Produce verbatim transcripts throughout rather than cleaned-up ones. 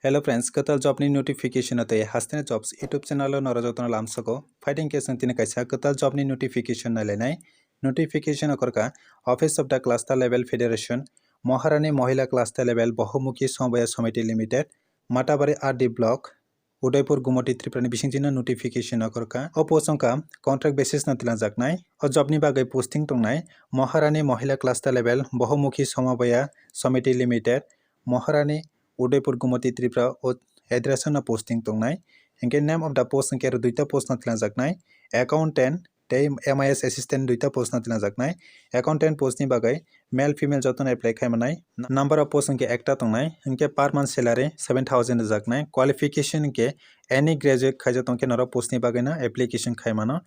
Hello friends, kwtal job ni notification o tei Hasteni Jobs YouTube channel o norok jotono lamsogo. Phaidi hwnkhe chwng tini kaisa kwtal job ni notification nailainai. Notification o korka Office of the Cluster Level Federation, Maharani Mohila Cluster Level Bahumukhi Samabaya Samiti Limited, Matabari R D Block, Udaipur, Gumoti, Tripura ni bisingtwi no notification o korka. O post wngkha contract basis no twlangjaknai. O job ni bagwi posting tongnai Maharani Mohila Cluster Level Bahumukhi Samabaya Samiti Limited, Maharani, Udaipur, Gumoti, Tripura o address o no posting tongnai. Hinkhe name of the post hinkhe aro duita post no twlangjaknai, accountant tei M I S assistant duita post no twlangjaknai. Accountant post ni bagwi male female jotono apply khai manai. Number of post hinkhe ekta tongnai, hinkhe per month salary seven thousand rwjaknai. Qualification hinkhe any graduate khaijak tongkhe norok post ni bagwi no application khai mano.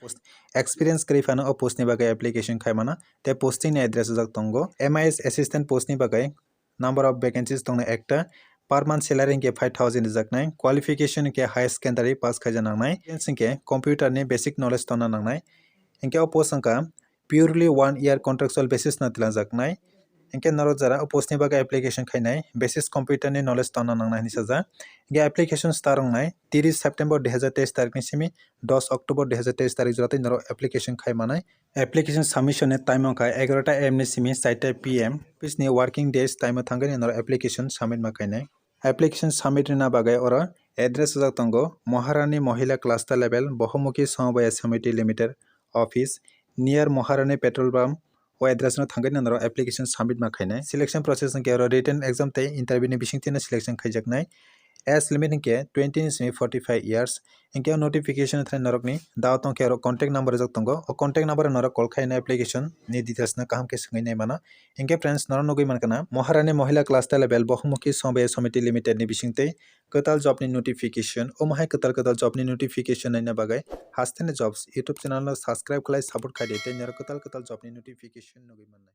Experience kwrwi phano o post ni bagwi application khai mano. Tei posting ni address rijak tongo. M I S assistant post ni bagwi number of vacancies tongnai ekta, per month salary hinkhe five thousand rwjaknai, qualification hinkhe higher secondary pass khaija nangnai, experience hinkhe computer ni basic knowledge tongna nangnai. Hinkhe o post wngkha purely one year contractual basis no twlangjaknai. Hinkhe norok jara o post ni bagwi application khainai basis computer ni knowledge tongna nangnai hinwi sajak. Hinkhe application start wngnai tiris September dui hazar teis tarik ni simi dos October dui hazar teis tarik jora tei norok application khai manai. Application submission ni time wngkha egarota A M ni simi charta P M. Office ni working days time o thangwi norok application submit ma khainai. Application submit rwna bagwi oro address rijak tongo, Maharani Mohila Cluster Level Bahumukhi Samabaya Samiti Limited office, near Maharani petrol pump. O address no thangwi norok application submit ma khainai. Selection process hinkhe oro written exam tei interview ni bisingtwi no selection khaijaknai. Age limit hinkhe twenty ni simi forty five years. Hinkhe o notification thani norokni dao tongkhe oro contact number rijak tongo. O contact number o norok call khaina application ni details no kaham khe swngwi nai mano. Hinkhe friends, norok nugwi mankha na Maharani Mohila Cluster Level Bahumukhi Samabaya Samiti Limited ni bisingtwi kwtal job ni notification. Omo hai kwtal kwtal job ni notification naina bagwi Hasteni Jobs YouTube channel no subscribe khlai support khaidi tei norok kwtal kwtal job ni notification nugwi mannai.